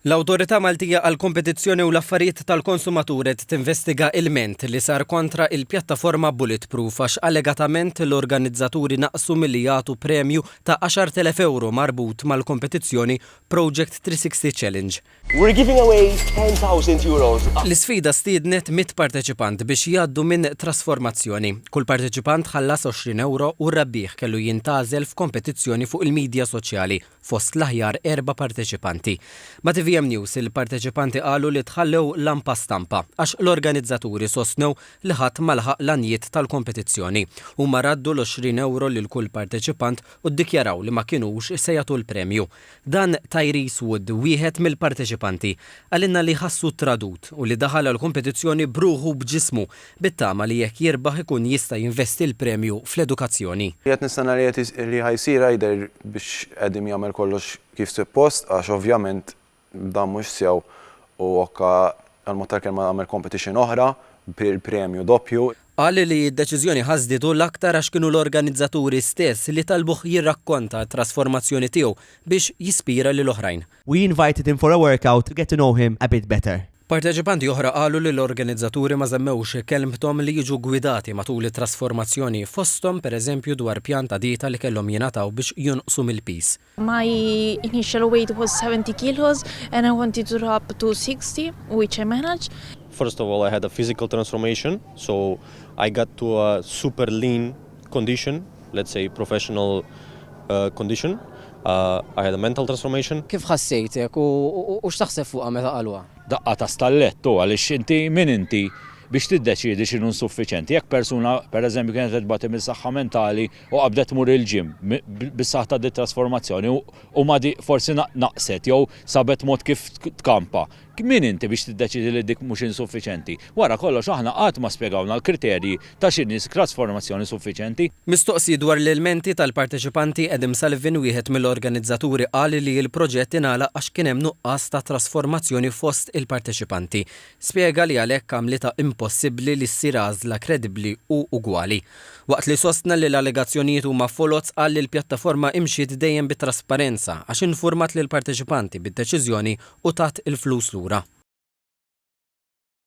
L-Awtorità Maltija għall-Kompetizzjoni u l-Affarijiet tal-Konsumatur qed tinvestiga ilment li sar kontra il-pjattaforma Bulletproof għax allegatament l-organizzaturi naqsu milli jagħtu premju ta' 10,000 ewro marbut mal-kompetizzjoni Project 360 Challenge. We're giving away €10,000. L-isfida stiednet 100 parteċipant biex jgħaddu minn trasformazzjoni. Kull parteċipant ħallas 20 ewro u r-rebbieħ kellu jintgħażel f'kompetizzjoni fuq il-midja soċjali fost l-aħjar erba' parteċipanti. Ma' tvm News il-parteċipanti qalu li tħallew lampa stampa għax l-organizzaturi sostnew li ħadd ma laħaq l-għanjiet tal-kompetizzjoni. Huma raddu l-20 ewro lil kull parteċipant u ddikjaraw li ma kinux se jagħtu l-premju. Dan Tyrese Wood, wieħed mill-parteċipanti, qalilna li ħassu tradut u li daħal għall-kompetizzjoni b'ruħu u b'ġismu bit-tama li jekk jirbaħ ikun jista' jinvesti l-premju fl-edukazzjoni. Qiegħed nistenna li qed li ħa jsir either biex Adam jagħmel kollox kif suppost għax ovvjament dan mhux sew u okka għall-mod tal-kelma għamel competition oħra bil-premju doppju. Qal li d-deċiżjoni ħasditu l-aktar għax kienu l-organizzaturi stess li talbuh jirrakkonta t-trasformazzjoni tiegħu biex jispira lil oħrajn. We invited him for a workout to get to know him a bit better. Parteċipanti oħra qalu li l-organizzaturi ma żammewx kelmthom li jiġu ggwidati matul it-trasformazzjoni, fosthom pereżempju dwar pjan ta' dieta li kellhom jingħataw biex jonqsu mill-piż. My initial weight was 70 kilos and I wanted to drop to 60, which I managed. First of all, I had a physical transformation, so I got to a super lean condition, let's say professional condition. I had a mental transformation. Kif ħassejtek u x'taħseb fuqha meta qaluha? Daqqa ta' stallettu għaliex inti min inti biex tiddeċiedi x'inhu insuffiċenti. Jekk persuna, pereżempju, kienet qed tbati minn saħħa mentali u qabdet tmur il-gym bis-saħħa ta' dit-trasformazzjoni u ma di forsi naqset jew sabet mod kif tkampa, Min inti biex tiddeċiedi li dik mhux insuffiċenti? Wara kollox aħna qatt ma spjegawna l-kriterji ta' x'inhi trasformazzjoni suffiċenti. Mistoqsi dwar l-ilmenti tal-parteċipanti, Adam Sullivan, wieħed mill-organizzaturi qal li l-proġett ingħalaq għax kien hemm nuqqas ta' trasformazzjoni fost il-parteċipanti. Spjega li għalhekk għamlitha impossibbli li ssir għażla kredibbli u ugwali. Waqt li sostna li l-allegazzjonijiet huma foloz qal li l-pjattaforma imxiet dejjem bi trasparenza għax infurmat lill-parteċipanti bid-deċiżjoni u tat il-flus lura.